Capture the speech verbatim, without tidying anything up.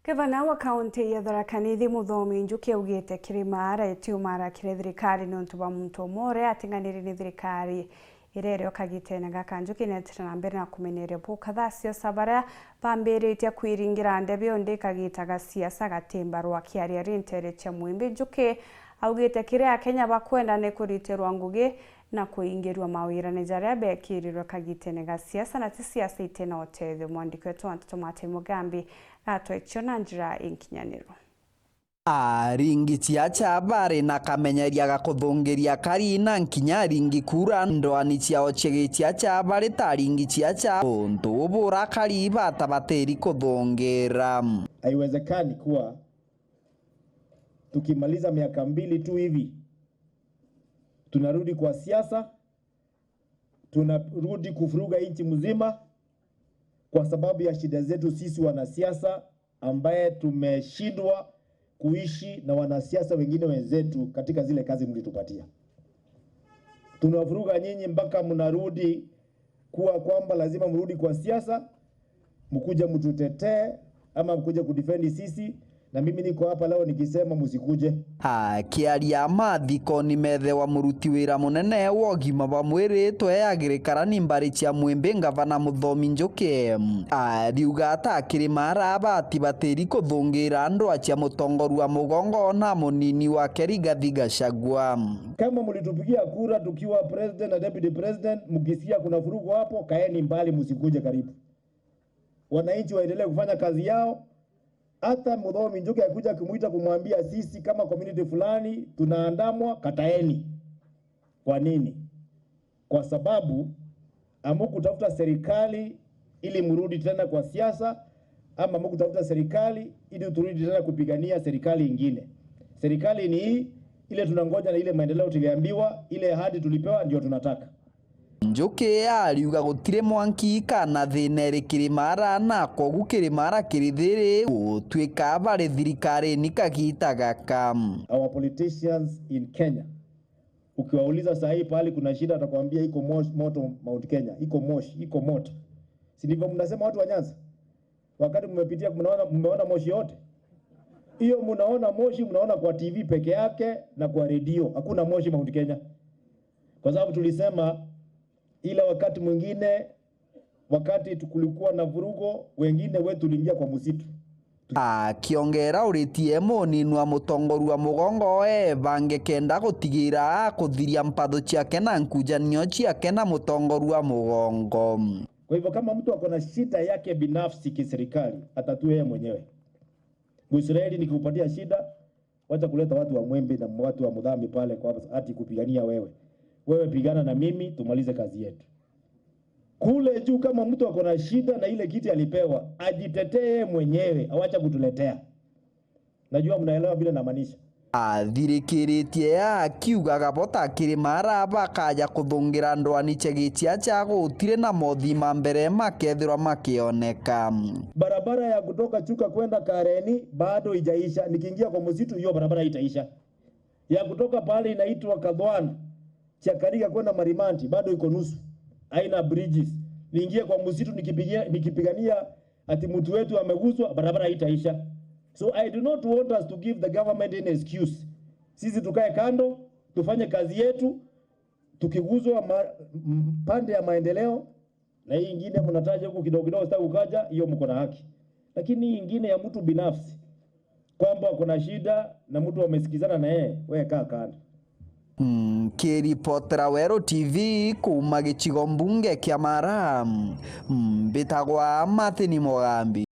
Gavana wa kaunti ya Tharaka Nithi Muthomi Njuki augite kiri Maara itiumara kiri thirikari niuntu bwa muntu umwe uria ating'aniri ni thirikari iria irio kagitene gaka. Njuki neetire na mbere na kumenyeria bukatha asiasa baria bambiritie kwiringira ndebi undi kagita ga siasa gatimba rwa kiaria ri ntere cia mwimbi. Njuki augite kiri Akenya bakwenda ni kuritirwa ngugi na kuingirua mawirane jaria bekirirwe kagitene ga siasa, na ti siasa itina utethio. Mwandiki wetu wa nteto Martin Mugambi gatwaicio na njira inkinyaniru. Aringi ciaca bari na kamenyeria ga kuthungiria kari na nkinya aringi kura ndwani ciao cia giciaca bari ta aringi ciaca untu burakari bata batiri kuthungira. Haiwezekani kuwa tukimaliza miaka mbili tu hivi, tunarudi kwa siasa, tunarudi kuvuruga nchi mzima kwa sababu ya shida zetu sisi wanasiasa, ambaye tumeshindwa kuishi na wanasiasa wengine wenzetu katika zile kazi mlitupatia. Tunavuruga nyinyi mpaka mnarudi kuwa kwamba lazima mrudi kwa siasa, mkuje mtutetee ama mkuje kudefend sisi, na mimi niko hapa leo nikisema msikuje. Akiaria mathikoni methewa muruti wira munene wa ugima bwa mwiri tweagirikara ni mbari cia mwimbi, Ngavana Muthomi Njuki ariuga ata akiri Maara abati batiri kuthungira ndwa cia mutongoria wa mugongo na munini wake Rigathi Gachagua. Kama mlitupigia kura tukiwa president na deputy president, mkisikia kuna vurugu hapo, kaeni mbali, msikuje karibu. Wananchi waendelee kufanya kazi yao. Hata Muthomi Njuki akikuja akimwita kumwambia sisi kama community fulani tunaandamwa, kataeni. Kwa nini? Kwa sababu hamkutafuta serikali ili mrudi tena kwa siasa, ama hamkutafuta serikali ili turudi tena kupigania serikali ingine. Serikali ni hii, ile tunangoja na ile maendeleo tuliambiwa, ile ahadi tulipewa ndio tunataka. Njuki ariuga gutiri mwanki kana thina iri kiri Maara, na kwogu kiri Maara kiri thiri gutuika bari thirikarini kagita gaka. Our politicians in Kenya, ukiwauliza saa hii pahali kuna shida, atakwambia iko mosh-, moto Mount Kenya, iko moshi, iko moto. Si ndivyo mnasema watu wa Nyanza? Wakati mmepitia, mnaona, mmeona moshi yote? Hiyo mnaona moshi, mnaona kwa T V peke yake na kwa redio. Hakuna moshi Mount Kenya. Kwa sababu tulisema ile wakati mwingine, wakati tu-, kulikuwa na vurugo, wengine wetu tuliingia kwa msitu. Akiongera uritie munini wa mutongoria wa mugongo ebange kenda gutigira akuthiria mpatho ciake na nkujanio ciake na mutongoria wa mugongo. Kwa hivyo kama mtu ako na shida yake binafsi kiserikali, atatue yeye mwenyewe. Muisraeli nikikupatia shida, wacha kuleta watu wa Mwembe na watu wa Mudhambi pale kwa ati kupigania wewe. Wewe pigana na mimi, tumalize kazi yetu. Kule juu kama mtu ako na shida na ile kiti alipewa, ajitetee yeye mwenyewe, awacha kutuletea. Najua mnaelewa vile namaanisha. Athirikiritie akiuga gabota kiri Maara bakaja kuthungira ndwani cia giciaca gutiri na mothima mbere makethirwa makioneka. Barabara ya kutoka Chuka kwenda Kareni bado ijaisha, nikiingia kwa msitu hiyo barabara itaisha. Ya kutoka pale inaitwa Kadhwana, Chakariga kwenda Marimanti bado iko nusu. Haina bridges. Niingie kwa msitu nikipigia-, nikipigania ati mtu wetu ameguswa, barabara haitaisha. So I do not want us to give the government any excuse. Sisi tukae kando, tufanye kazi yetu, tukiguswa ma-, m-, pande ya maendeleo, na hii ingine mnataja huku kidogo kidogo sitaki kukaja, hiyo mko na haki. Lakini hii ingine ya mtu binafsi, kwamba kuna shida na mtu amesikizana na yeye, wewe kaa kando. Nkiripotera Weru T V kuuma gicigo mbunge kia Maara, mbitagwa Martin Mugambi.